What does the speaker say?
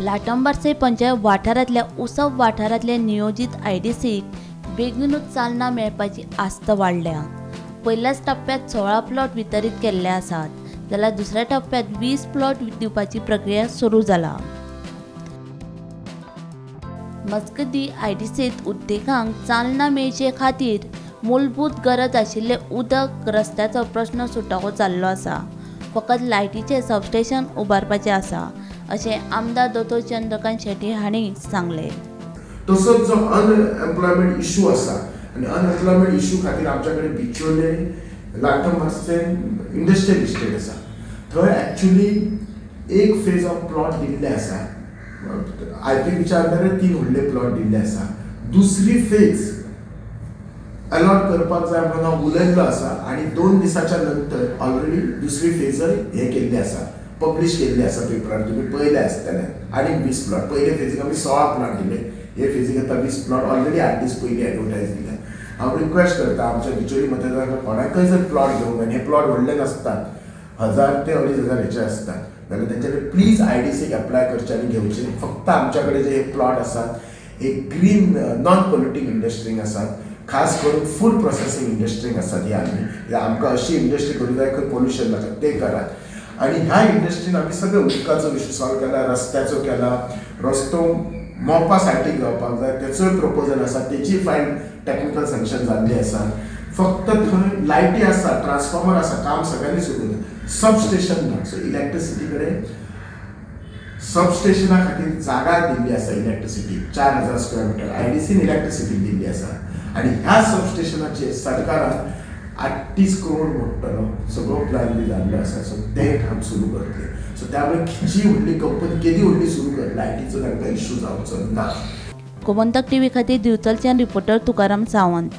लाटंबार्से पंचायत वाठारांतल्या उसव वाठारांतल्या नियोजीत आयडीसीक बेगीनूच चालना मेळपाची आस्त वाडल्या. पयल्याच टप्प्यात 16 प्लॉट वितरीत केल्ले आसात, जाल्यार दुसऱ्या टप्प्यात 20 प्लॉट दिवपाची प्रक्रिया सुरू जाला. मजगतीं आयडीसींत उद्देगांक चालना मेळचे खातीर मूलभूत गरज आशिल्ले उदक रस्त्याचो प्रश्न सुटावो जाल्लो आसा. फकत लायटीचें सबस्टेशन उबारपाचें आसा अशें आमदार दोतोर चंद्रकांत शेट्ये हांणी सांगलें. तसोच जो अनएम्प्लॉयमेंट इशू आसा आनी अनएम्प्लॉयमेंट इशू खातीर आमच्या कडेन बिचोले लाटंबार्से इंडस्ट्रियल इस्टेट आसा, थंय एक्चुली एक फेज ऑफ प्लॉट दिल्ले आसा. आयपीबीच्या अंडर 3 व्हडले प्लॉट दिल्ले आसा. दुसरी फेज अलॉट करपाक जाय म्हणून हांव उलयल्लो आसा आनी 2 दिसाच्या नंतर ऑलरेडी दुसरी फेजय हें केल्ली आसा, पब्लिश केल्ली आसा पेपरार, तुमी पळयले आसतले. आनी 20 प्लॉट, पयले फेजीक आमी 16 प्लॉट दिले, हे फेजीक आतां 20 प्लॉट ऑलरेडी 8 दीस पयलीं एडवर्टायज दिले. हांव रिक्वेस्ट करता आमच्या बिचोली मतदारांक कोणाकय जर प्लॉट घेवंक जाय, हे प्लॉट व्हडले नासतात, 1000 ते 2500 हेचे आसतात, जाल्यार तेंच्यानी प्लीज आयडीसीक एप्लाय करचें आनी घेवचें. फक्त आमच्या कडेन जे हे प्लॉट आसात हे ग्रीन नॉन पोल्युटींग इंडस्ट्रींक आसात, खास करून फूड प्रोसेसींग इंडस्ट्रींक आसात. ही आमी आमकां अशी इंडस्ट्री करूंक जाय खंय पोल्युशन नाका, तें करात. आनी ह्या इंडस्ट्रीन आमी सगळे उदकाचो इशू सॉल्व केला, रस्त्याचो केला, रस्तो मोपा सायटीक जावपाक जाय तेचोय प्रपोजल आसा, तेची फायल टॅक्निकल सँक्शन जाल्ली आसा. फक्त थंय लायटी आसा, ट्रान्सफॉर्मर आसा, काम सगळ्यांनी सुरू जाता, सबस्टेशन ना. सो इलॅक्ट्रिसिटी कडेन सबस्टेशना खातीर जागा दिल्ली आसा, इलॅक्ट्रिसिटी 4000 स्क्वेअर मिटर आयडीसीन इलॅक्ट्रिसिटी दिल्ली आसा. आनी ह्या सबस्टेशनाचेर सरकारान 38 करोड मोडटलो, सगळो प्लॅन बी जाल्लो आसा. सो तें काम सुरू करतले. सो त्यामुळे जी व्हडली कंपनी केदी व्हडली सुरू कर, लायटीचो तांकां इशू जावचो ना. गोमंतक टीव्ही खातीर दिवचलच्यान रिपोर्टर तुकाराम सावंत.